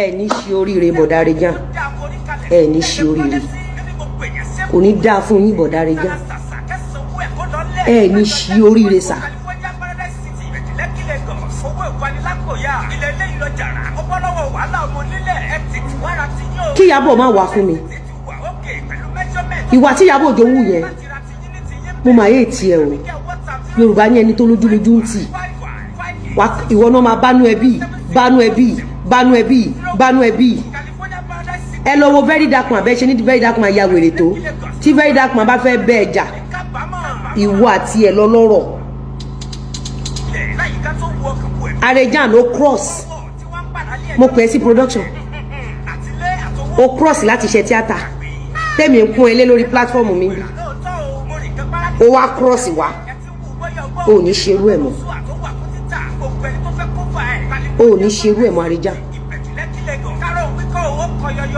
Ẹ ní ṣe oríire, bọ̀dá Rejan. Ẹ ní ṣe oríire, kò ní dáa fún yín, bọ̀dá Rejan. Ẹ ní ṣe oríire sà. Kí Ìyábọ̀ má wá fún mi, ìwà tí Ìyábọ̀ Òjó ń wù yẹn, mo máa yé tiẹ̀ o. Yorùbá ní ẹni tó lójúlójú ń tì. Ìwọ náà máa bánú ẹbí, bánú ẹbí, bánú ẹbí, bánú ẹbí. Ẹ lọ wo Very Dark Man. Bẹ́ẹ̀ ṣe ní Very Dark Man ya wèrè tó, tí Very Dark Man bá fẹ́ bẹ́ẹ̀ jà, ìwọ àti ẹ̀ lọ lọ́rọ̀. Arejan ló cross. Mo pè é sí production, ó cross láti ṣe tíátà tẹ́mi ń kún ẹ lé lórí platform mi bí. Ó wá cross wá, ó ní ṣerú ẹ̀ mọ́, ó ní ṣerú ẹ̀ mọ́. Arejan,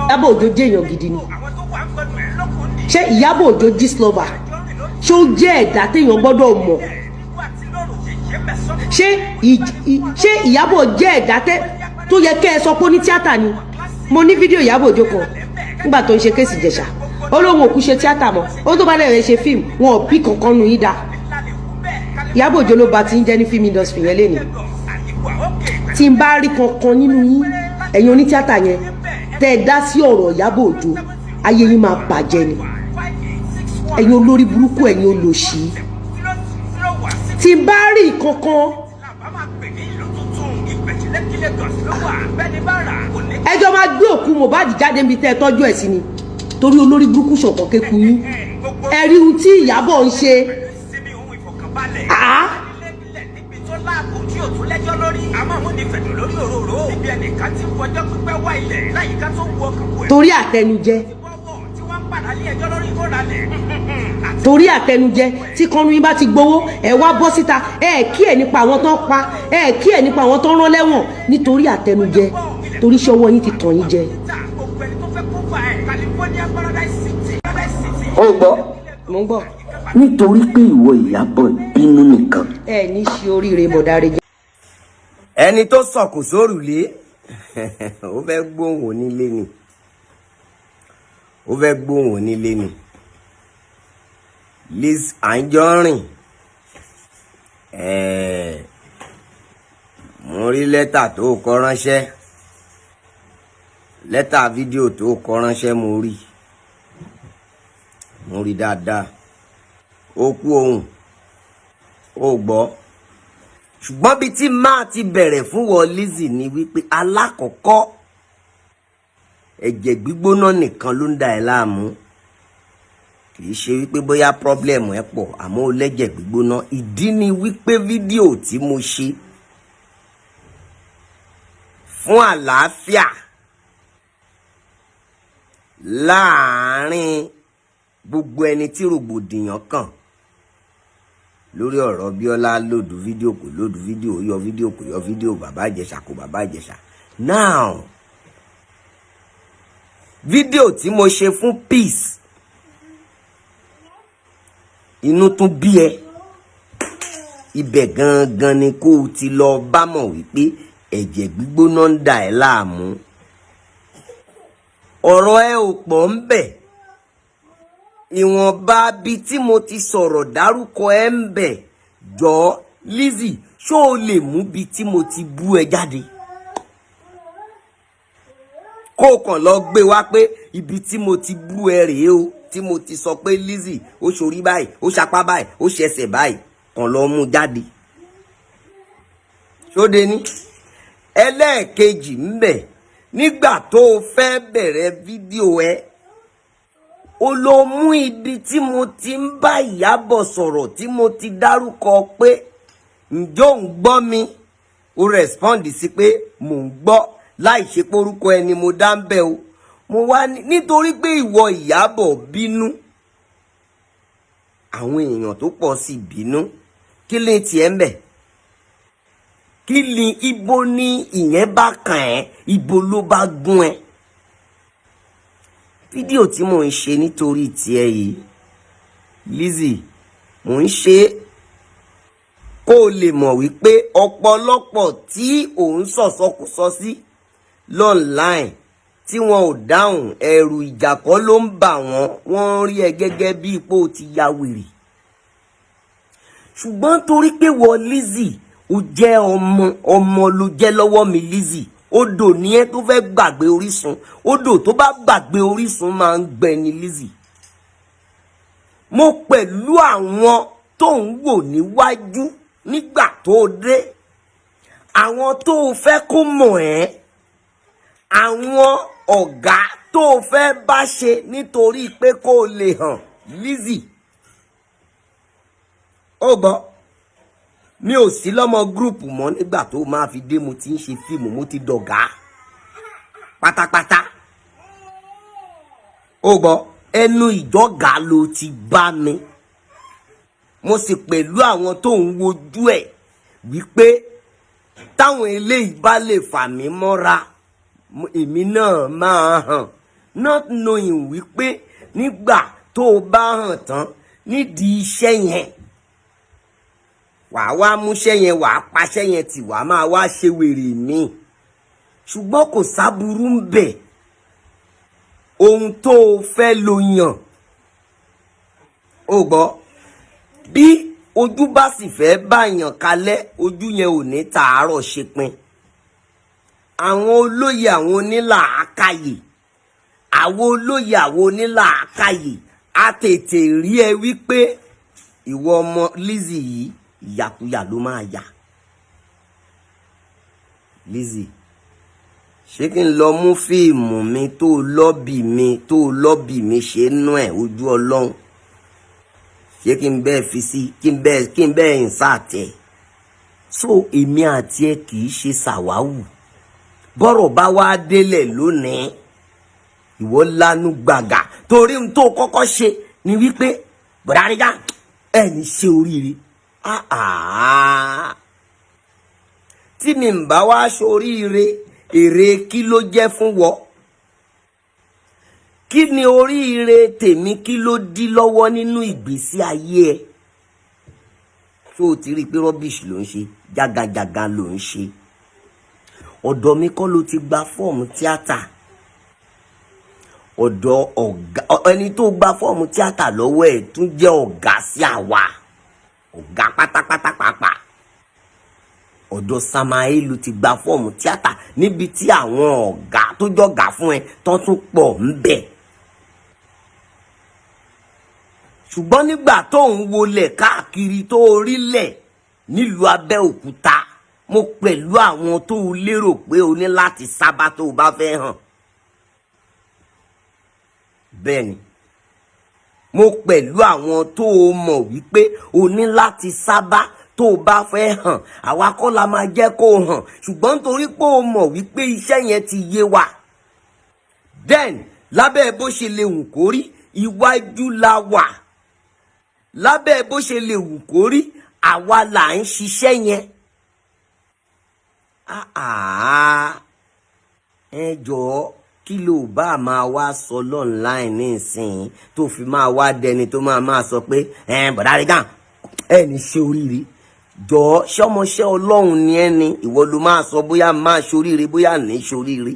Ìyábọ̀ Òjó jẹ́ èèyàn gidi ni. Ṣé Ìyábọ̀ Òjó Gistlover, ṣé ó jẹ́ ẹ̀dá téèyàn gbọ́dọ̀ mọ̀? Ṣé Ìyábọ̀ jẹ́ ẹ̀dá tó yẹ kẹ́ ẹ sọ pé ó ní tíátà ni? Mo ní fídíò Ìyábọ̀ Òjó kan nígbà tó ń ṣe case Ìjẹ̀ṣà. Ó lóun òkú ṣe tíátà mọ́, ó tó bá lẹ̀ rẹ̀ ṣe fíìmù, wọn ò bí kankan nu yín dá. Ìyábọ̀ Òjó ló ba ti ń jẹ́ ní film industry yẹn lénìí. Tí n bá rí kankan nínú yín, ẹ̀yin onítíátà yẹn, tẹ́ ẹ dá sí ọ̀rọ̀ Ìyábọ̀ Òjó, ayé yín máa bàjẹ́ ni. Ẹ̀yin olórí burúkú, ẹ̀yin olòṣì, tí n bá rí kankan, ẹjọ́ máa gbé òkú Mohbad jáde níbi tẹ́ ẹ tọ́jú ẹ̀ sí ni, torí olórí burúkú ṣọ̀kan kéku yín. Ẹ rí ohun tí Ìyábọ̀ ń ṣe. Ah! Torí àtẹnujẹ, torí àtẹnujẹ tí kọ́nú yín bá ti gbowó, ẹ wá bọ́ síta, ẹ kí ẹ nípa àwọn tó ń pa, ẹ kí ẹ nípa àwọn tó ń rán lẹ́wọ̀n, nítorí àtẹnujẹ, torí iṣẹ́ ọwọ́ yín ti tàn yín jẹ. Ó gbọ́. Mo ń gbọ́. Nítorí pé ìwọ Ìyábọ̀ bínú nìkan. Ẹ ní ṣe oríire, bọ̀dá rẹ. Ẹni tó sọ̀kò sórùlé, ó fẹ́ gbóhùn onílé ni, ó fẹ́ gbóhùn onílé ni. Liz Anjorin, mo rí lẹ́tà tó kọ ránṣẹ́, lẹ́tà fídíò tó kọ ránṣẹ́. Mo rí, mo rí dáadáa. Ó kú ohùn, ó gbọ́. Ṣùgbọ́n bí tí máa ti bẹ̀rẹ̀ fún wọ Lizzy ni wípé, alákọ̀ọ́kọ́, ẹ̀jẹ̀ gbígbóná nìkan ló ń da ẹ̀ láàmú. Kì í ṣe wípé bóyá problem ẹ pọ̀, àmọ́ ó lẹ́jẹ̀ gbígbóná. Ìdí ni wípé fídíò tí mo ṣe fún àlàáfíà láàárín gbogbo ẹni tí rògbòdìyàn kàn lórí ọ̀rọ̀ Bíọ́lá, load fídíò, kò load fídíò, yọ fídíò, kò yọ fídíò, Bàbá Ìjẹ̀ṣà, kò Bàbá Ìjẹ̀ṣà. Now, fídíò tí mo ṣe fún peace, inú tún bí ẹ. Ibẹ̀ gangan ni kó o ti lọ bá mọ̀ wípé ẹ̀jẹ̀ gbígbóná ń dà ẹ́ láàmú. Ọ̀rọ̀ ẹ ò pọ̀ ń bẹ̀. Ìwọ̀nba bí tí mo ti sọ̀rọ̀ dárúkọ ẹ ń bẹ̀. Jọ, Lizzy, ṣó o lè mú bí tí mo ti bú ẹ jáde, kó o kàn lọ gbé wá pé ibi tí mo ti bú ẹ rèé o, tí mo ti sọ pé Lizzy ó ṣorí báyìí, ó ṣapá báyìí, ó ṣẹsẹ̀ báyìí? Kàn lọ mú jáde. Ṣóde ní ẹlẹ́ẹ̀kejì ń bẹ̀, nígbà tó o fẹ́ bẹ̀rẹ̀ fídíò ẹ, ó lọ mú ibi tí mo ti ń bá Ìyábọ̀ sọ̀rọ̀, tí mo ti dárúkọ pé, "Ǹjọ́ ò ń gbọ́ mi?" Ó respond sí pé, "Mò ń gbọ́," láì ṣe pé orúkọ ẹni mo dá ń bẹ̀ o. Mo wá ní nítorí pé ìwọ Ìyábọ̀ bínú, àwọn èèyàn tó pọ̀ sí bínú. Kí lè tiẹ̀ ń bẹ̀? Kí ni ibo ní ìyẹn bá kàn ẹ́? Ibo ló bá gún ẹ? Fídíò tí mò ń ṣe nítorí tiẹ̀ yìí, Lizzy, mò ń ṣe kó o lè mọ̀ wípé ọ̀pọ̀lọpọ̀ tí òun sọ̀sọkúsọ sí Online tí wọn ò dáhùn, ẹ̀rù ìjà kọ́ ló ń bà wọ́n. Wọ́n rí ẹ gẹ́gẹ́ bí ipò ti ya wèrè. Ṣùgbọ́n torí pé wọ Lizzy, ó jẹ́ ọmọ, ọmọ ló jẹ́ lọ́wọ́ mi. Lizzy, odò ní ẹ tó fẹ́ gbàgbé orísun. Odò tó bá gbàgbé orísun máa ń gbẹ ni. Lizzy, mo pẹ̀lú àwọn tó ń wò níwájú nígbà tó dé, àwọn tó o fẹ́ kó mọ̀ ẹ́, àwọn ọ̀gá tó o fẹ́ bá ṣe nítorí pé kó o lè hàn. Lizzy, ó gbọ́, mi ò sí lọ́mọ group mọ́ nígbà tó máa fi dé. Mo ti ń ṣe fíìmù, mo ti dọ̀gá pátápátá. Ó gbọ́, ẹnu ìjọ́gà ló ti bá mi. Mo sì pẹ̀lú àwọn tó ń wojú ẹ̀ wípé táwọn eléyìí bá lè fà mí mọ́ra, èmi náà máa hàn, not knowing wípé nígbà tó o bá hàn tán nídìí iṣẹ́ yẹn, wàá wá múṣẹ́ yẹn, wàá paṣẹ́ yẹn tì, wàá máa wá ṣe wèrè míì. Ṣùgbọ́n kò sáburú ń bẹ̀. Ohun tó o fẹ́ ló yàn. Ó gbọ́, bí ojú bá sì fẹ́ báyàn kalẹ̀, ojú yẹn ò ní tàárọ̀ ṣe pin. Àwọn olóye, àwọn onílàákàyè, àwọn olóye, àwọn onílàákàyè á tètè rí ẹ wípé ìwọ ọmọ Lizzy yìí, ìyàkuyà ló máa yà. Lizzy, ṣé kí n lọ mú fíìmù mi tó lọ́bì mi, tó lọ́bì mi ṣe nú ẹ̀? Ojú Ọlọ́run, ṣé kí n bẹ́ẹ̀ fi sí, kí n bẹ́ẹ̀ insert ẹ̀? So èmi àti ẹ kì í ṣe ṣàwáwù. Bọ́rọ̀ bá wá délẹ̀ lónìí, ìwọ lanu gbàgà, torí n tó kọ́kọ́ ṣe ni wípé bọ̀dárígá ẹ̀ ní ṣe oríire. Ah, ah. Tí mi ń bá wá ṣoríire, èrè kí ló jẹ́ fún wọ? Kí ni oríire tèmi? Kí ló dí lọ́wọ́ nínú ìgbésí ayé ẹ? Tó o ti rí i pé rubbish ló ń ṣe, jágajàga ló ń ṣe. Ọ̀dọ̀ mi kọ́ ló ti gba fọ́ọ̀mù tíátà. Ọ̀dọ̀ ọ̀gá ẹni tó gba fọ́ọ̀mù tíátà lọ́wọ́ ẹ̀ tún jẹ́ ọ̀gá sí àwa, ọ̀gá pátápátá pàápàá. Ọ̀dọ̀ Samael ló ti gba fọ́ọ̀mù tíátà, níbi tí àwọn ọ̀gá tó jọ̀gá fún ẹ tán tún pọ̀ ń bẹ̀. Ṣùgbọ́n nígbà tó ń wọlé káàkiri tó orílẹ̀ nílùú Abẹ́òkúta, mo pẹ̀lú àwọn tó lérò pé o ní láti sábà tó o bá fẹ́ hàn. Bẹ́ẹ̀ ni, mo pẹ̀lú àwọn tó o mọ̀ wípé o ní láti sábà tó o bá fẹ́ hàn. Àwa kọ́ la máa jẹ́ kó o hàn, ṣùgbọ́n nítorí pé o mọ̀ wípé iṣẹ́ yẹn ti yé wa, then lábẹ́ bó ṣe lè wù kó rí, iwájú la wà. Lábẹ́ bó ṣe lè wù kó rí, àwa là ń ṣiṣẹ́ yẹn. Ah, ah. Ẹ jọ̀ọ́, kí ló bá máa wá sọ online nísìnyí tó fi máa wá dẹni tó máa máa sọ pé ẹ bọ̀dá rí gàn ẹ ní ṣe oríire? Jọ̀ọ́, ṣọmọṣẹ́ Ọlọ́run ni ẹ ní? Ìwọ ló máa sọ bóyá máa ṣoríire, bóyá ní ṣoríire.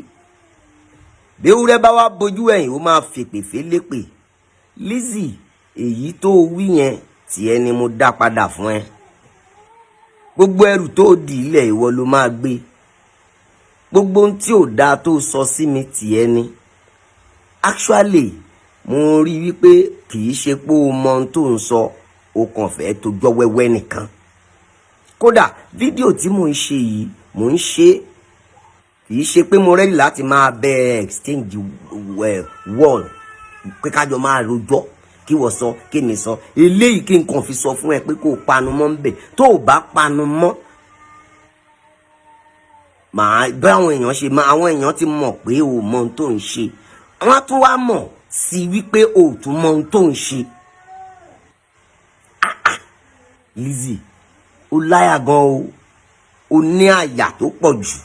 Bí ewúrẹ́ bá wá bojú ẹ̀yìn, ó máa fèpè félépè. Lizzy, èyí tó wí yẹn, tiẹ̀ ni mo dá padà fún ẹ. Gbogbo ẹrù tó dì ilẹ̀, ìwọ ló máa gbé. Gbogbo ohun tí ò dáa tó sọ sí mi, tiẹ̀ ni. Actually, mo rí wípé kì í ṣe pé o mọ ohun tó ń sọ, o kàn fẹ́ tó jọ wẹ́wẹ́ nìkan. Kódà fídíò tí mò ń ṣe yìí, mò ń ṣe, kì í ṣe pé mo ready láti máa bẹ exchange wall, pé kájọ máa rojọ́, kí wọ́n sọ, kí mi sọ eléyìí. Kí n kàn fi sọ fún ẹ pé kó o panu mọ́ ń bẹ̀. Tó o bá panu mọ́, màá bá àwọn èèyàn ṣe máa, àwọn èèyàn ti mọ̀ pé o mọ ohun tó ń ṣe. Wọ́n á tún wá mọ̀ sí wípé o ò tún mọ ohun tó ń ṣe. Ah, ah. Lizzy, ó láyà gan o, ó ní àyà tó pọ̀ jù.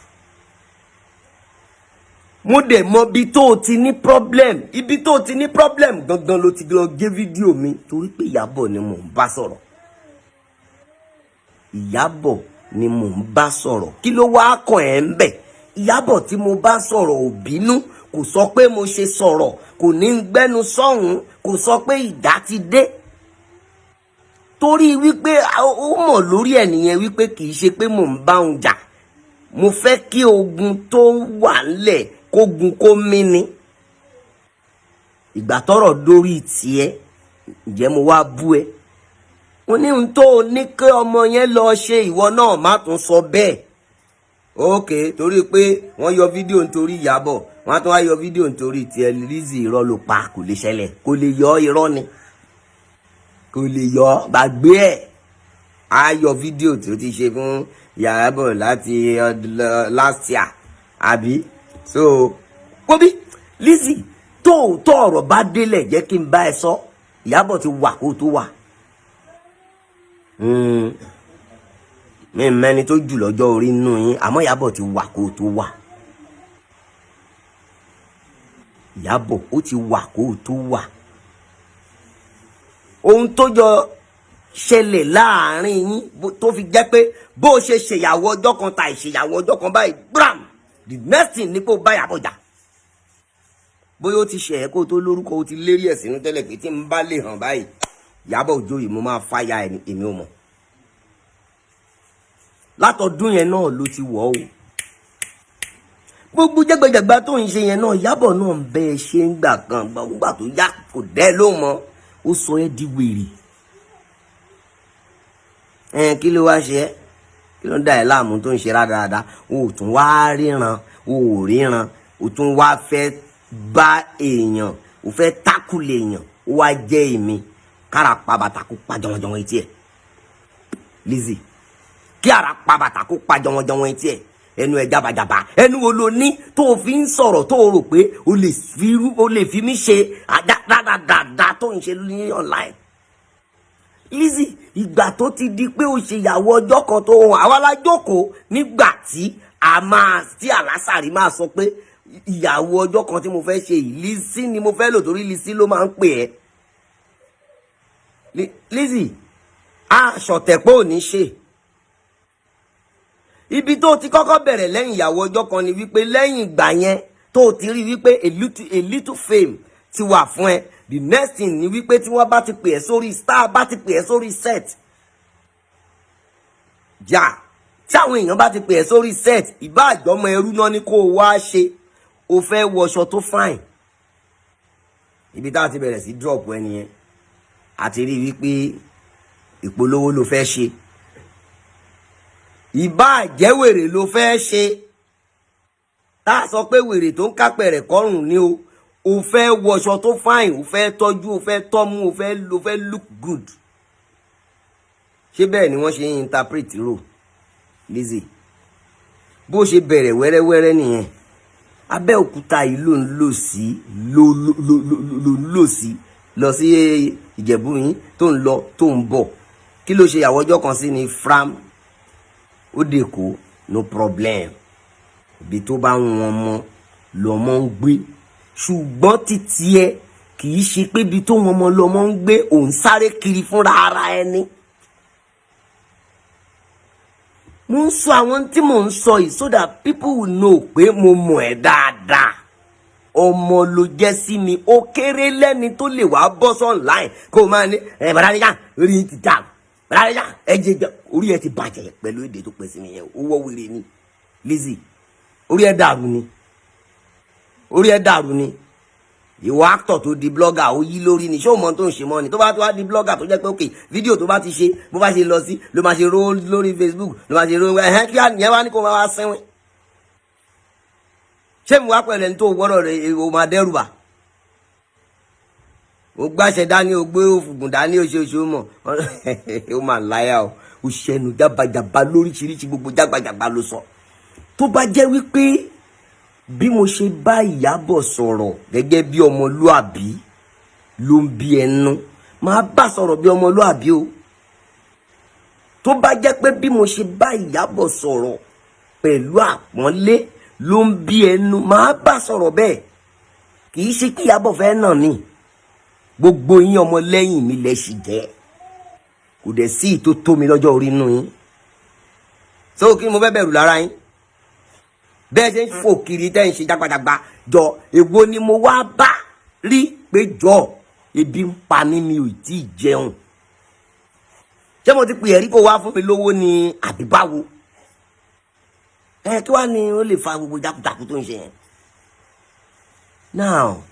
Mo dẹ̀ mọ ibi tó o ti ní problem. Ibi tó o ti ní problem gangan ló ti lọ gé fídíò mi, torí pé Ìyábọ̀ ni mò ń bá sọ̀rọ̀. Ìyábọ̀ ni mò ń bá sọ̀rọ̀. Kí ló wá kàn ẹ́ ń bẹ̀? Ìyábọ̀ tí mo bá sọ̀rọ̀ ò bínú, kò sọ pé mo ṣe sọ̀rọ̀, kò ní gbẹ́nu sọ̀hún, kò sọ pé ìjà ti dé, torí wípé ó mọ̀ lórí ẹ̀ nìyẹn wípé kì í ṣe pé mò ń bá òun jà. Mo fẹ́ kí ogun tó wà ńlẹ̀ kógun kó mí ni. Ìgbà tọ́rọ̀ dórí tiẹ̀, ǹjẹ́ mo wá bú ẹ? Mo ní ohun tó o ní kí ọmọ yẹn lọ ṣe, ìwọ náà má tún sọ bẹ́ẹ̀. Ok, torí pé wọ́n yọ fídíò nítorí Ìyábọ̀, wọ́n á tún wá yọ fídíò nítorí tiẹ̀. Lizzy, irọ́ ló pa, kò lè ṣẹlẹ̀, kò lè yọ, irọ́ ni, kò lè yọ, gbàgbé ẹ̀. Á yọ fídíò tí ó ti ṣe fún Ìyábọ̀ láti last year, àbí? So kóbí Lizzy, tóòtọ́ ọ̀rọ̀ bá délẹ̀, jẹ́ kí n bá ẹ sọ, Ìyábọ̀ ti wà kó tó wà. Mi mẹ́ni tó jù lọ́jọ́ orí nínú yín, àmọ́ Ìyábọ̀ ti wà kó tó wà. Ìyábọ̀ ó ti wà kó tó wà. Ohun tó jọ ṣẹlẹ̀ láàrin yín tó fi jẹ́ pé bó ṣe ṣèyàwó ọjọ́ kan ta ìṣèyàwó ọjọ́ kan báyìí, bram, the next thing ni pé ó bá Ìyábọ̀ jà. Bóyá ó ti ṣe ẹ́ kó tó lórúkọ, ó ti lérí ẹ̀ sínú tẹ́lẹ̀ pé tí n bá lè hàn báyìí, Ìyábọ̀ Òjó yìí, mo máa fáyà ẹ̀. Èmi ò mọ̀, látọdún yẹn náà ló ti wọ̀ ọ́. Gbogbo jẹ́gbẹ́jẹ̀gbá tó ń ṣe yẹn náà, Ìyábọ̀ náà ń bẹ́ ẹ ṣe ń gbà kan gbà tó yá, kò dẹ́ ló mọ́, ó sọ ẹ́ di wèrè ẹ̀. Kí ló wá ṣe ẹ́? Kí ló ń dà ẹ́ láàmú tó ń ṣe rádaràda? O ò tún wá ríran, o ò ríran, o tún wá fẹ́ bá èèyàn, o fẹ́ tákùlẹ̀ èèyàn, ó wá jẹ́ èmi kára pa bàtà kó pa jọmọjọmọ etí ẹ̀. Lizzy, kí ara pa bàtà kó pa jọmọjọmọ etí ẹ̀. Ẹnu ẹ̀ jábàjábà, ẹnu wo lo ní tó o fi ń sọ̀rọ̀ tó o rò pé o lè fi mí ṣe dáadáa tó ń ṣe ní online? Lizzy, ìgbà tó ti di pé o ṣe ìyàwó ọjọ́ kan tó hàn, àwa la jókòó nígbà tí a máa tí àlásàrí máa sọ pé ìyàwó ọjọ́ kan tí mo fẹ́ ṣe yìí, Lizzy ni mo fẹ́ lò, torí Lizzy ló máa ń pè ẹ́. Lizzy, a ṣọ̀tẹ̀pọ̀ ò ní ṣe. Ibi tó ti kọ́kọ́ bẹ̀rẹ̀ lẹ́yìn ìyàwó ọjọ́ kan ni wípé lẹ́yìn ìgbà yẹn tó ti rí wípé a little fame ti wà fún ẹ, the next thing ni wípé tí wọ́n bá ti pè ẹ́ sórí star, bá ti pè ẹ́ sórí set jà, tí àwọn èèyàn bá ti pè ẹ́ sórí set, ìbá àjọmọ ẹrú náà ni kó o wá ṣe, o fẹ́ wọṣọ tó fine. Ibi tá a ti bẹ̀rẹ̀ sí drop ẹni yẹn, àti rí wípé ìpolówó ló fẹ́ ṣe, ìbá jẹ́ wèrè ló fẹ́ ṣe, tá a sọ pé wèrè tó ń kápẹ̀rẹ̀ kọ́rùn ni o, o fẹ́ wọṣọ tó fine, o fẹ́ tọ́jú, o fẹ́ tọ́mú, o fẹ́ look good. Ṣé bẹ́ẹ̀ ni wọ́n ṣe ń interpret role? Lizzy, bó ṣe bẹ̀rẹ̀ wẹ́rẹ́wẹ́rẹ́ nìyẹn. Abẹ́òkúta yìí ló ń lò sí, ló ló ló ló ń lò sí lọ sí Ìjẹ̀bú yín tó ń lọ tó ń bọ̀. Kí ló ṣe ìyàwó ọjọ́ kan sí ni fram, ó dè kó, no problem. Ibi tó bá wọn mọ lọmọ ń gbé, ṣùgbọ́n títí ẹ kì í ṣe pé ibi tó wọn mọ lọmọ ń gbé, òun sáré kiri fúnra ara ẹni. Mo ń sọ àwọn tí mò ń sọ yìí so that people will know pé mo mọ̀ ẹ́ dáadáa. Ọmọ ló jẹ́ sí mi, ó kéré lẹ́ni tó lè wá bọ́ sí online kó o máa ní ẹ bàdá níjà, orí yín ti dà, bàdá níjà, ẹ jẹ jẹ, orí ẹ ti bàjẹ́ pẹ̀lú èdè tó pè sí mi yẹn. Ó wọ́ wèrè ni. Lizzy, orí ẹ dàrú ni, orí ẹ dàrú ni. Ìwọ actor tó di blogger, ó yí lórí ni. Ṣé o mọ tó ń ṣe mọ́ ni? Tó bá tó wá di blogger, tó jẹ́ pé ok, fídíò tó bá ti ṣe, bó bá ṣe lọ sí ló máa ṣe ró lórí Facebook, ló máa ṣe ró ẹ̀hẹ́n, kí á wá ní kó máa wá sẹ́wọ̀n. Ṣé mi wá pẹ̀lẹ́ ní tó gbọ́dọ̀ rẹ̀, o máa dẹ́rù bà? O gbàṣẹ dání, o gbé òfùgùn dání, o ṣe oṣù mọ̀, o máa láyà o. O ṣẹnu jábàjábà lóríṣiríṣi, gbogbo jágbàjàgbà ló sọ. Tó bá jẹ́ wípé bí mo ṣe bá Ìyábọ̀ sọ̀rọ̀ gẹ́gẹ́ bí ọmọlúàbí ló ń bí ẹnu, máa bá sọ̀rọ̀ bí ọmọlúàbí o. Tó bá jẹ́ pé bí mo ṣe bá Ìyábọ̀ sọ̀rọ̀ pẹ̀lú àpọ́nlé ló ń bí ẹnu, máa bá sọ̀rọ̀ bẹ́ẹ̀. Kì í ṣe kí Ìyábọ̀ fẹ́ nà mí. Gbogbo yín, ọmọ lẹ́yìn mi lẹ ṣì jẹ́, kò dẹ̀ sí ìtó tó mi lọ́jọ́ orí inú yín. So kí ni mo fẹ́ bẹ̀rù lára yín? Bẹ́ẹ̀ ṣe ń fò kiri tẹ́ ń ṣe jágbajàgba jọ, èwo ni mo wá bá rí pé jọ ebi ń pa mí, mi ò tí ì jẹun? Ṣé mo ti pè é rí kó wá fún mi lówó ni àbí báwo? Ẹ kí wàá ní ó lè fa gbogbo jákujàku tó ń ṣe yẹn now?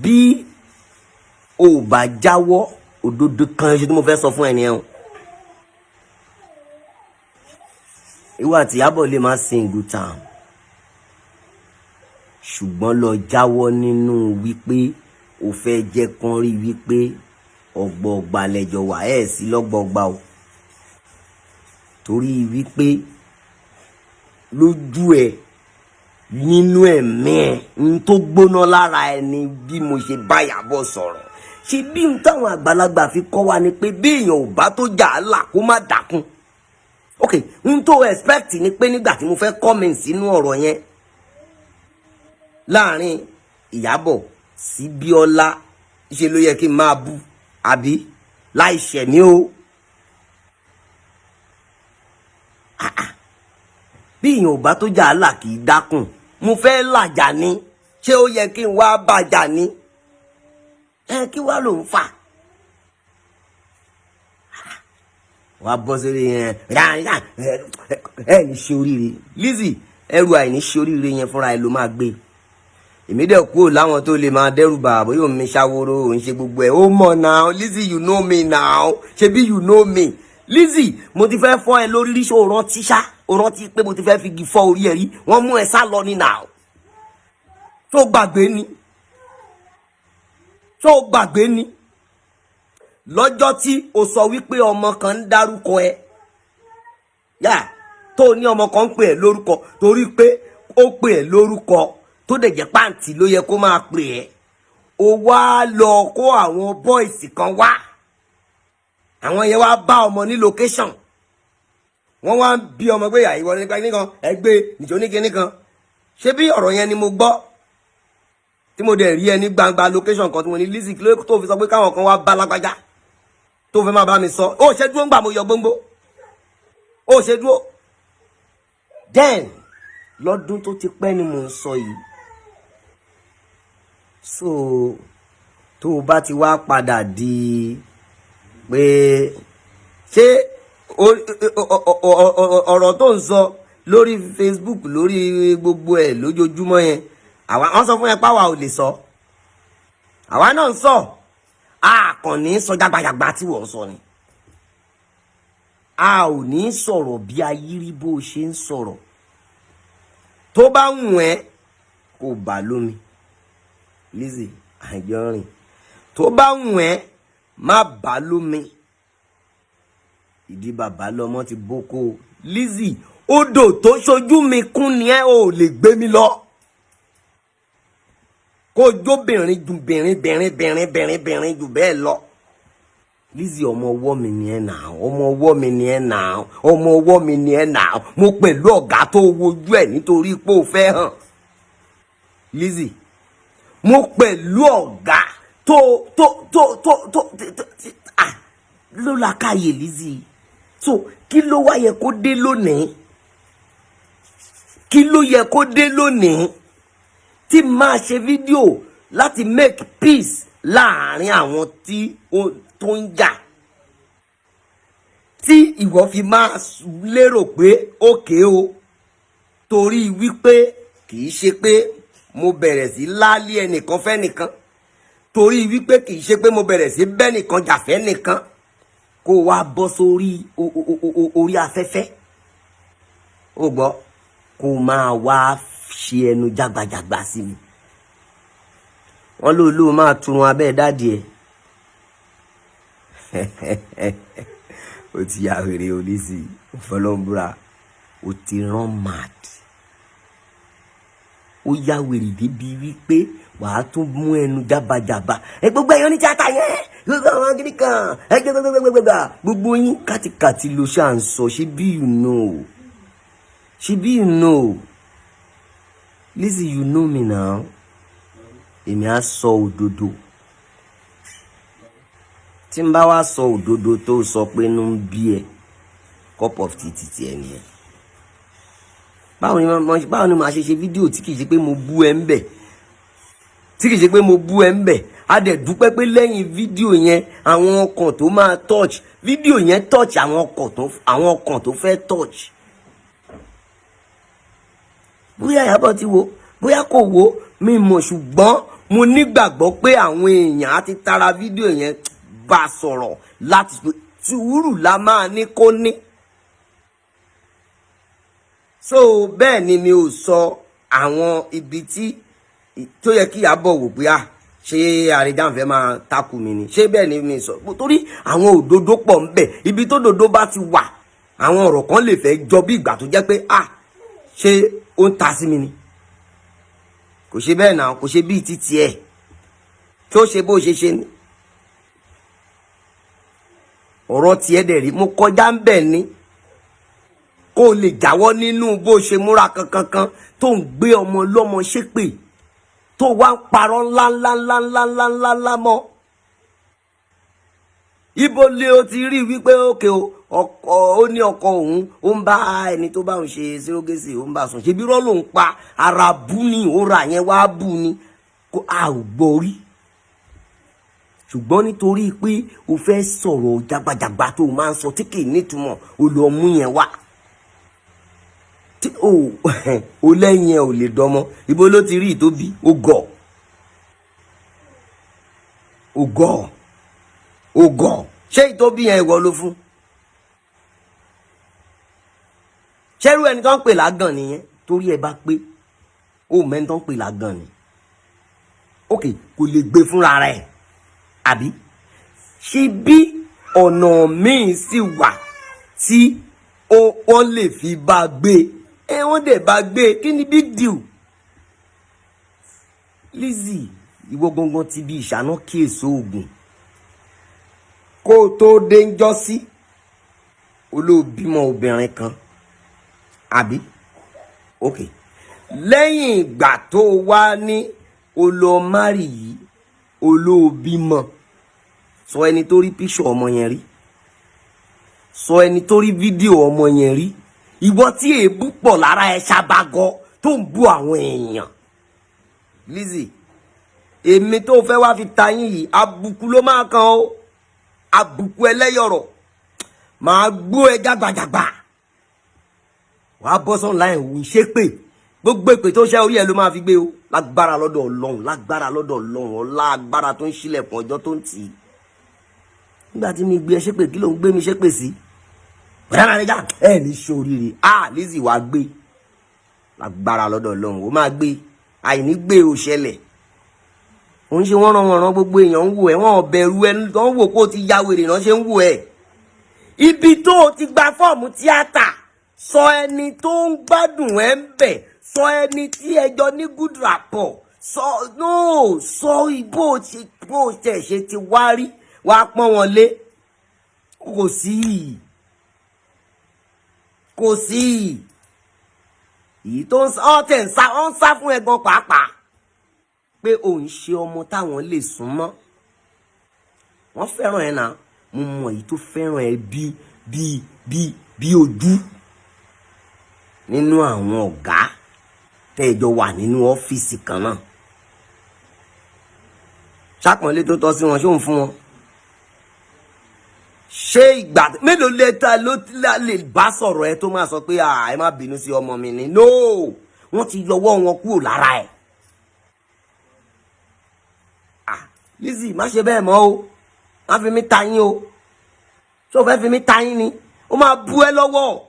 Bí o bá jáwọ́, òdodo kan ṣe tí mo fẹ́ sọ fún ẹ nìyẹn o. Ìwọ àti Ìyábọ̀ lè má sin good time, ṣùgbọ́n lọ jáwọ́ nínú wípé o fẹ́ jẹ́ kán rí wípé ọgbọọgba lẹjọ wà. Ẹ̀ sí lọ́gbọọgba o, torí wípé lójú ẹ, nínú ẹ̀mí ẹ, n tó gbóná lára ẹ ni bí mo ṣe bá Ìyábọ̀ sọ̀rọ̀. Ṣe bí n táwọn àgbàlagbà fi kọ́ wa ni pé bí èèyàn ò bá tó jà á là, kó má dákun. Ok, n tó expect ni pé nígbà tí mo fẹ́ comment sínú ọ̀rọ̀ yẹn láàrin Ìyábọ̀ sí Bíọ́lá, ṣe ló yẹ kí n máa bú àbí láì ṣẹ̀ mí o? Bí èèyàn ò bá tó jà á là, kì í dákun. Mo fẹ́ làjà ni, ṣé ó yẹ kí n wá bàjà ni? Ẹ kí wá ló ń fà wàá bọ́ sórí yẹn? Ẹ ní ṣe oríire, Lizzy. Ẹrù àìní ṣe oríire yẹn, fúnra ẹ ló máa gbé. Èmi dẹ̀ kúrò láwọn tó lè máa dẹ́rù bà bóyá òun mi ṣàwòrò, òun ṣe gbogbo ẹ̀. Ó mọ̀ now, Lizzy, you know me now. Ṣebí you know me, Lizzy. Mo ti fẹ́ fọ́ ẹ lórí rí. Ṣó o rántí ṣá? O rántí pé mo ti fẹ́ fi igi fọ́ orí ẹ rí? Wọ́n mú ẹ sá lọ ní now. Tó gbàgbé ni? Tó gbàgbé ni lọ́jọ́ tí o sọ wípé ọmọ kan ń dárúkọ ẹ yá, tó ní ọmọ kan ń pè ẹ́ lórúkọ, torí pé ó pè ẹ́ lórúkọ tó dẹ̀ jẹ́ pàǹtí ló yẹ kó máa pè ẹ́, o wá lọ kó àwọn boys kan wá. Àwọn yẹn wá bá ọmọ ní location, wọ́n wá ń bí ọmọ pé àìwọ nípa nìkan ẹgbẹ́ nìjọ ní kinní kan. Ṣé bí ọ̀rọ̀ yẹn ni mo gbọ́ tí mo dẹ̀ rí ẹ ní gbangba location kan tí mo ní, "Lizzy, kí ló tó fi sọ pé káwọn kan wá bá lágbájá tó fẹ́ máa bá mi sọ?" Ó ṣe dúró ńgbà mo yọ gbóngbó, ó ṣe dúró. Then lọ́dún tó ti pẹ́ ni mò ń sọ yìí. So tó o bá ti wá padà di pé ṣé ọ̀rọ̀ tó ń sọ lórí Facebook, lórí gbogbo ẹ̀ lójoojúmọ́ yẹn, àwa wọ́n sọ fún ẹ páwa ò lè sọ, àwa náà ń sọ. A kàn ní sọ jágbajàgba tí wọ́n sọ ni. A ò ní sọ̀rọ̀ bí ayírí bó ṣe ń sọ̀rọ̀. Tó bá wù ẹ́ kó bà lómi, Lizzy Anjorin, tó bá wù ẹ́ má bà lómi. Ìdí bàbá lọmọ ti boko. Lizzy, odò tó ṣojú mi kún ni ẹ ò lè gbé mi lọ. Kó jóbìnrin ju bìnrin bìnrin bìnrin bìnrin bìnrin jù bẹ́ẹ̀ lọ. Lizzy, ọmọ ọwọ́ mi ni ẹ nà, ọmọ ọwọ́ mi ni ẹ nà, ọmọ ọwọ́ mi ni ẹ nà. Mo pẹ̀lú ọ̀gá tó wojú ẹ̀ nítorí pé ó fẹ́ hàn. Lizzy, mo pẹ̀lú ọ̀gá tó ah ló la káyè. Lizzy, so kí ló wá yẹ kó dé lónìí? Kí ló yẹ kó dé lónìí tí máa ṣe fídíò láti make peace láàrin àwọn tí ó tó ń jà, tí ìwọ fi máa lérò pé òkè o, torí wípé kì í ṣe pé mo bẹ̀rẹ̀ sí láálí ẹnìkan fẹ́nìkan, torí wípé kì í ṣe pé mo bẹ̀rẹ̀ sí bẹ́nìkan jà fẹ́nìkan, kó wá bọ́ sórí orí afẹ́fẹ́, ó gbọ́, kó máa wá ṣe ẹnu jágbajàgba sí mi? Wọ́n ló ló máa turun abẹ́ daddy ẹ̀. Ó ti ya wèrè o, Lizzy fọlọ́nbúra. Ó ti rán mad, ó ya wèrè débi wípé wàá tún mú ẹnu jábàjábà ẹ. Gbogbo ẹ̀yọ́ ní tíátà yẹn, gbogbo àwọn kiri kan, ẹ gbẹ gbẹgbẹgbẹgbẹ, gbogbo yín kàtìkàtì ló ṣà ń sọ. Ṣé bí you know, ṣé bí you know, Lizzy, you know me now. Èmi á sọ òdodo. Tí n bá wá sọ òdodo tó sọ pé inú ń bí ẹ, cup of tea ti tiẹ̀ nìyẹn. Báwo ni màá ṣe ṣe fídíò tí kì í ṣe pé mo bú ẹ ń bẹ̀, tí kì í ṣe pé mo bú ẹ ń bẹ̀? A dẹ̀ dúpẹ́ pé lẹ́yìn fídíò yẹn, àwọn ọkàn tó máa touch fídíò yẹn touch àwọn ọkàn tó fẹ́ touch. Bóyá Ìyábọ̀ ti wo, bóyá kò wo, mi mọ̀, ṣùgbọ́n mo nígbàgbọ́ pé àwọn èèyàn á ti tara fídíò yẹn bá sọ̀rọ̀ láti sùúrù la máa ní kó ní. So bẹ́ẹ̀ ni mi ò sọ àwọn ibi tí tó yẹ kí Ìyábọ̀ wò pé, à ṣé Àríjàn fẹ́ máa takù mí ni? Ṣé bẹ́ẹ̀ ni mi sọ? Torí àwọn òdodo pọ̀ ń bẹ. Ibi tó dodo bá ti wà, àwọn ọ̀rọ̀ kan lè fẹ́ jọ bí ìgbà tó jẹ́ pé, à ṣé ó ń ta sí mi ni? Kò ṣe bẹ́ẹ̀ náà, kò ṣe bíi títí ẹ̀ tó ṣe bó ṣe ṣe ni. Ọ̀rọ̀ tiẹ̀ dẹ̀ rí, mo kọjá ń bẹ̀ ni kó o lè jáwọ́ nínú bó ṣe múra kankankan tó ń gbé ọmọ lọ́mọ ṣépè, tó wá ń parọ́ ńláńláńláńláńláńlá mọ́. Ibo lé o ti rí wípé òkè o, ọkọ ó ní ọkọ òun ó ń bá ẹni tó bá òun ṣe surrogacy, ó ń bá sùn? Ṣebí rọ́ ló ń pa ara bú ni, ó ra yẹn wá bú ni, kó a ò gbọ́ rí. Ṣùgbọ́n nítorí pé o fẹ́ sọ̀rọ̀ jagbajagba tó o máa ń sọ tí kì í nítumọ̀, o lọ mú yẹn wá tí o ò lẹ́yìn ẹ̀ ò lè dánmọ́. Ibo ló ti rí ìtóbi? O gọ̀, o gọ̀, o gọ̀. Ṣé ìtóbi yẹn ìwọ ló fún? Ṣẹ́rú ẹni tó ń pè lágàn nìyẹn? Torí ẹ bá pé ó mẹ́ni tó ń pè lágàn ni. Ok, kò lè gbé fúnra rẹ̀, àbí? Ṣé bí ọ̀nà míì sì wà tí wọ́n lè fi bá gbé ẹ? Wọ́n dẹ̀ bá gbé. Kí ni big deal? Lizzy, ìwọ gangan ti bí ìṣáná kíyèsí oògùn kó o tó dé ń jọ́ sí olóòbímọ obìnrin kan, àbí? Ok, lẹ́yìn ìgbà tó wá ní olómárì yìí, olóòbímọ, sọ ẹni tó rí píṣọ ọmọ yẹn rí, sọ ẹni tó rí fídíò ọmọ yẹn rí. Ìwọ tí èébú pọ̀ lára ẹ ṣàbàgọ tó ń bú àwọn èèyàn. Lizzy, èmi tó fẹ́ wá fi ta yín yìí, àbùkù ló máa kan o, àbùkù ẹlẹ́yọ̀rọ̀ máa gbó ẹ jágbajàgba. Wàá bọ́ sọ́n láì wù ṣépè, gbogbo èpè tó ṣẹ́ orí ẹ ló máa fi gbé o. Lágbára lọ́dọ̀ Ọlọ́run, lágbára lọ́dọ̀ Ọlọ́run, ọlá agbára tó ń ṣílẹ̀kùn ọjọ́ tó ń tì í. Nígbà tí mi gbé ẹ ṣépè, kí ló ń gbé mi ṣépè sí? Bọ̀dá manager ẹ ní ṣoríire. Ah, Lizzy, wàá gbé lágbára lọ́dọ̀ Ọlọ́run, ó máa gbé. Àìní gbé ò ṣẹlẹ̀. Òun ṣe wọ́n ràn wọ́n ràn, gbogbo èèyàn ń wò ẹ́, wọ́n bẹ̀rù ẹ, tó ń wò kó o ti ya wèrè náà ṣe ń wò ẹ́. Ibi tó o ti gba fọ́ọ̀mù tíátà, sọ ẹni tó ń gbádùn ẹ ń bẹ̀, sọ ẹni tí ẹjọ́ ní good rapport, sọ no sọ bó ṣe bó ṣe ṣe ti wá rí, wàá pọ́n wọn lé. Kò sí, kò sí èyí tó ń sá tẹ̀ ń sá, ọ́n ń sá fún ẹ gan pàápàá pé òun ṣe ọmọ táwọn lè sún mọ́. Wọ́n fẹ́ràn ẹ náà, mo mọ èyí tó fẹ́ràn ẹ bí bí bí bí ojú nínú àwọn ọ̀gá tẹ́ẹ̀jọ wà nínú ọ́fíìsì kan náà. Ṣàpọ̀nlé tó tọ́ sí wọn, ṣó ń fún wọn? Ṣé ìgbà mélòó lẹ́tà ló lè bá sọ̀rọ̀ ẹ tó máa sọ pé ẹ má bínú sí ọmọ mi ni? No, wọ́n ti yọwọ́ wọn kúrò lára ẹ̀. Ah, Lizzy, má ṣe bẹ́ẹ̀ mọ́ o. Má fi mí ta yín o. Ṣé o fẹ́ fi mí ta yín ni? Ó máa bu ẹ lọ́wọ́,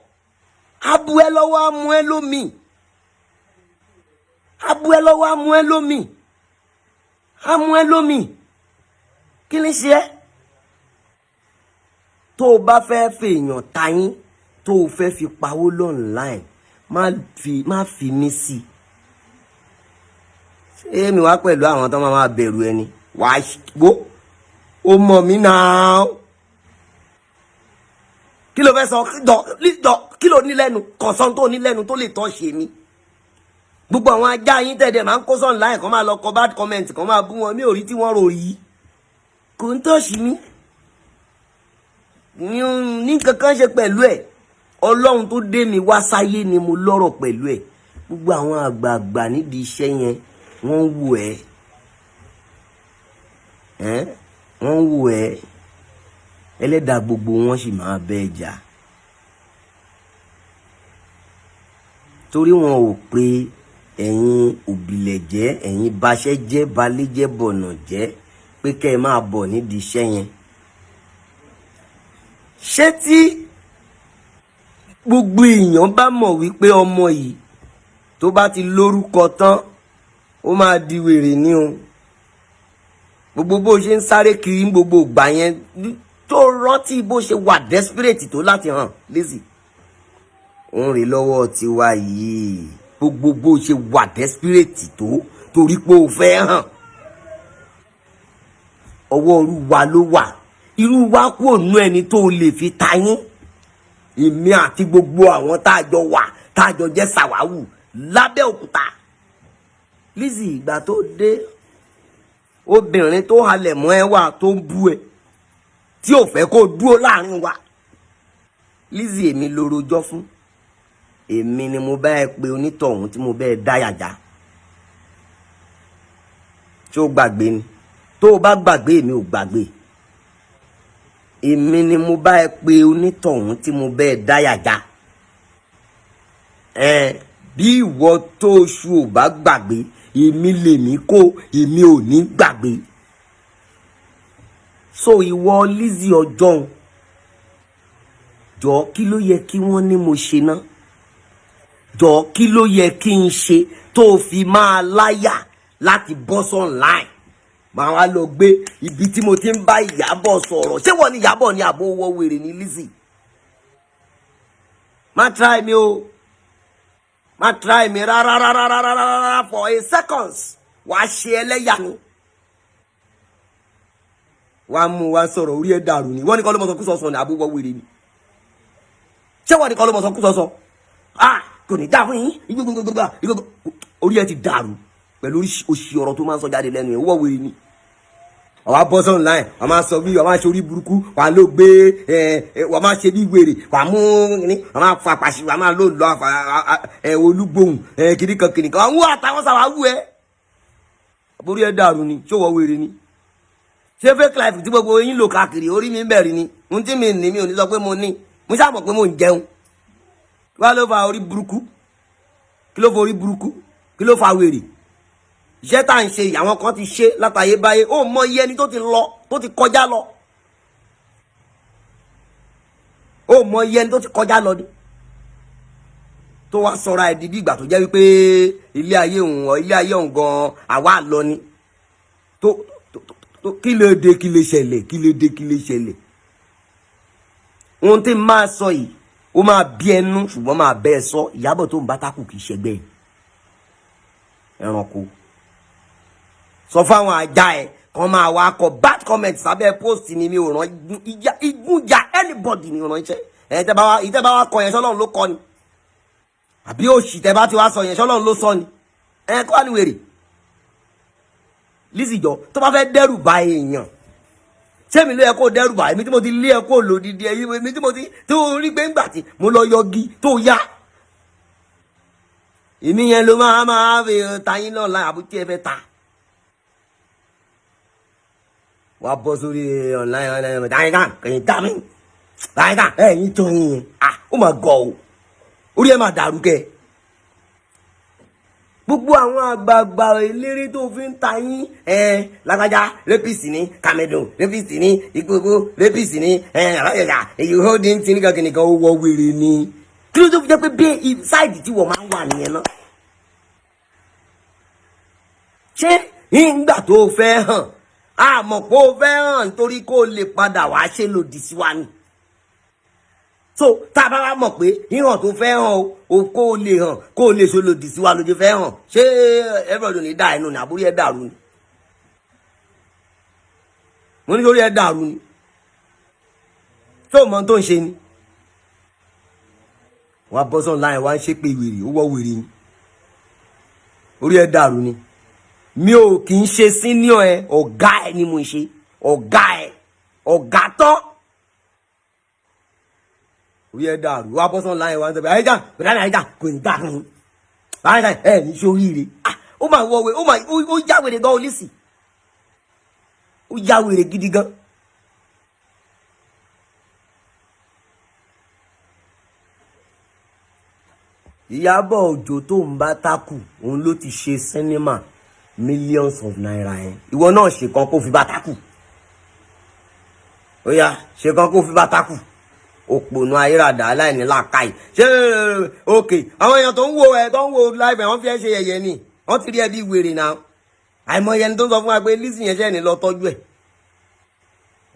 á bu ẹ lọ́wọ́, á mú ẹ lómi, á bu ẹ lọ́wọ́, á mú ẹ lómi, á mú ẹ lómi. Kí ni ṣe ẹ́? Tó o bá fẹ́ fèèyàn ta yín, tó o fẹ́ fi pawó online, má fi mí sí i. Ṣé mi wá pẹ̀lú àwọn tó máa bẹ̀rù ẹni wàá wó? O mọ̀ mí náà. Kí ló fẹ́ sọ? Jọ, kí ló ní lẹ́nu kọ̀sán tó ní lẹ́nu tó lè tọ́ ṣe mí? Gbogbo àwọn ajá yín tẹ̀dẹ̀ máa ń kó sọ̀n láì kàn máa lọ kọ bad comment, kàn máa bú wọn, mi ò rí tí wọ́n rò yìí. Kò ń tọ́ṣì mí ní kankan ṣe pẹ̀lú ẹ̀. Ọlọ́run tó dé mi wá sáyé ni mo lọ́rọ̀ pẹ̀lú ẹ̀. Gbogbo àwọn àgbààgbà nídìí iṣẹ́ yẹn, wọ́n ń wò ẹ́ ẹ́, wọ́n ń wò ẹ́. Ẹlẹ́dàá gbogbo wọn sì máa bẹ́ ẹ jà, torí wọn ò pé ẹ̀yin òbílẹ̀jẹ́, ẹ̀yin baṣẹ́ jẹ́, balẹ́jẹ́, bọ̀nà jẹ́, pé kẹ́ ẹ máa bọ̀ nídìí iṣẹ́ yẹn. Ṣé tí gbogbo èèyàn bá mọ̀ wípé ọmọ yìí, tó bá ti lórúkọ tán, ó máa di wèrè ní o? Gbogbo bó ṣe ń sáré kiri ní gbogbo ìgbà yẹn, tó rántí bó ṣe wà desperate tó láti hàn, Lizzy, òun rè lọ́wọ́ tiwa yìí. Gbogbo bó ṣe wà desperate tó torí pé o fẹ́ hàn, ọwọ́ irú wa ló wà. Irú wa kú ònú ẹni tó lè fi ta yín. Èmi àti gbogbo àwọn tá a jọ wà, tá a jọ jẹ́ sàwáwù lábẹ́òkúta. Lizzy, ìgbà tó dé, obìnrin tó halẹ̀ mọ́ ẹ wà, tó ń bú ẹ, tí ò fẹ́ kó dúró láàrin wa. Lizzy, èmi ló rojọ́ fún. Èmi ni mo bá ẹ pé onítọ̀hún tí mo bá ẹ dáyàjá. Tí ó gbàgbé ni? Tó o bá gbàgbé, èmi ò gbàgbé. Èmi ni mo bá ẹ pé onítọ̀hún tí mo bá ẹ dáyàjá ẹ. Bí ìwọ tó oṣù ò bá gbàgbé, èmi lèmi kó, èmi ò ní gbàgbé. So ìwọ Lizzy ọjọ́un, jọ, kí ló yẹ kí wọ́n ní mo ṣe ná? Jọ, kí ló yẹ kí n ṣe tó fi máa láyà láti bọ́ online, màá wá lọ gbé ibi tí mo ti ń bá Ìyábọ̀ sọ̀rọ̀? Ṣé wọ́n ní Ìyábọ̀ ní àbò wọ́ wèrè ní? Lizzy, má try mi o, má try mi rárá rárá rárá rárá. For a seconds, wàá ṣe ẹlẹ́yà ni. Wàá mú wa sọ̀rọ̀, orí ẹ̀ dàrú ni. Wọ́n ní kọ́ ló mọ̀ sọ kú sọ̀sọ̀ ní àbò wọ́ wèrè ni. Ṣé wọ́n ní kọ́ ló mọ̀ sọ kú sọ̀sọ̀? Ah, kò ní dá fún yín. Gbogbogbò orí ẹ̀ ti dàrú pẹ̀lú oṣì ọ̀rọ̀ tó máa ń sọ jáde lẹ́nu ẹ̀. Wọ́ wèrè ni. Àwa bọ́ sí online, wàá máa sọ bí wàá máa ṣe orí burúkú, wàá ló gbé ẹ ẹ, wàá máa ṣe bí wèrè, wàá mú ní, wàá máa fa pàṣẹ, wàá máa lò lọ ẹ olúgbòhùn ẹ kìnìkan kìnìkan, àwọn àtàwọn sáwà wú ẹ. Orí ẹ dàrú ni. Ṣé wọ́n wèrè ni? Ṣé fake life tí gbogbo yín lò káàkiri orí mi ń bẹ̀rẹ̀ ni? Ohun tí mi ní, mi ò ní sọ pé mo ní. Mo ṣáà mọ̀ pé mo ń jẹun. Kí wàá ló fa orí burúkú? Kí ló fa orí burúkú? Kí ló fa wèrè? Iṣẹ́ tá à ń ṣe, àwọn kan ti ṣe látàyè báyé. Ó mọ iye ẹni tó ti lọ, tó ti kọjá lọ. Ó mọ iye ẹni tó ti kọjá lọ ni tó wá sọra ẹ̀ di bí ìgbà tó jẹ́ wípé ilé ayé òun, ilé ayé òun gan àwa lọ ni. Tó kí ló dé? Kí ló ṣẹlẹ̀? Kí ló dé? Kí ló ṣẹlẹ̀? Ohun tí máa sọ yìí, ó máa bí ẹnu, ṣùgbọ́n máa bẹ́ ẹ sọ. Ìyábọ̀ tó ń bá tákù kì í ṣẹgbẹ́ ẹranko. Sọ fáwọn ajá ẹ kan máa wá kọ bad comment sábẹ́ post ni. Mi ò ràn igunjà anybody, mi ò ràn iṣẹ́ ẹ. Tẹ́ bá wá, ìtẹ́ bá wá kọ yẹn, sọlọ́run ló kọ ni? Àbí òṣì tẹ́ bá ti wá sọ yẹn, sọlọ́run ló sọ ni? Ẹ kọ́ ni wèrè. Lizzy, jọ, tó bá fẹ́ dẹ́rù ba èèyàn, ṣé mi ló yẹ kó dẹ́rù bà? Èmi tí mo ti lé ẹ kó lòdìdí ẹ, èmi tí mo ti tó rí pé ńgbà tí mo lọ yọgi tó yá, èmi yẹn ló máa fi tayín náà láì àbútí ẹ fẹ́ ta. Wàá bọ́ sórí online online, dáhìn dáhìn kẹyìn dá mi dáhìn dáhìn ẹ̀yìn tó yín yẹn. Ah, ó mà gọ̀ o, orí ẹ̀ máa dàrú kẹ́. Gbogbo àwọn àgbààgbà eléré tó fi ń ta yín ẹ, lágbájá rapist ní, kàmẹ́dùn rapist ní, ìgbogbo rapist ní ẹ, alájàjà èyí holding tí nìkan kìnìkan, ó wọ wèrè ni. Kí ló tó fi jẹ́ pé bí side tí wọ́n máa ń wà nìyẹn náà? Ṣé nígbà tó fẹ́ hàn, á mọ̀ pé ó fẹ́ hàn nítorí kó o lè padà wàá ṣe lòdì sí wa ni? So tá a bá wá mọ̀ pé híhàn tó fẹ́ hàn o, kó o lè hàn, kó o lè ṣe lòdì sí wa lójú fẹ́ hàn, ṣé everybody ní dá ẹnu ní? Àbúrò ẹ dàrú ni. Mo ní lórí ẹ dàrú ni. Tó o mọ tó ń ṣe ni? Wàá bọ́ sọ̀n láì wá ń ṣépè wèrè, ó wọ́ wèrè ni. Orí ẹ dàrú ni. Mi ò kì í ṣe senior ẹ, ọ̀gá ẹ ni mo ń ṣe, ọ̀gá ẹ, ọ̀gá tán. Orí ẹ dàrú. Wá bọ́sán láyé wa ń sọ pé àyíjà bẹ̀rẹ̀ àyíjà kò ní dà fún un. Àyíjà ẹ ní sóríire. Ah, ó máa wọ wẹ̀, ó máa ó yáwèrè gan olísì. Ó yáwèrè gidi gan. Ìyábọ̀ Òjó tó ń bá tákù, òun ló ti ṣe sinimá millions of naira yẹn. Ìwọ náà ṣe kan kó fi bá tákù. Ó yá, ṣe kan kó fi bá tákù. Òpònú ayérádà aláìní làákàyè. Ṣé òkè àwọn èèyàn tó ń wo ẹ tó ń wo live ẹ, wọ́n fi ẹ́ ṣe yẹ̀yẹ́ ni. Wọ́n ti rí ẹ bí wèrè náà. Àìmọye ẹni tó ń sọ fún wa pé Lizzy yẹn ṣẹ́ ní lọ tọ́jú ẹ̀.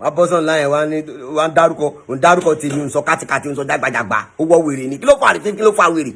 Wá bọ́sàn láyẹn, wá ní wá ń dárúkọ, ń dárúkọ tèmi, ń sọ kátikàti, ń sọ jágbajàgba. Ó wọ́ wèrè ni. Kí ló fà àrífín? Kí ló fà wèrè?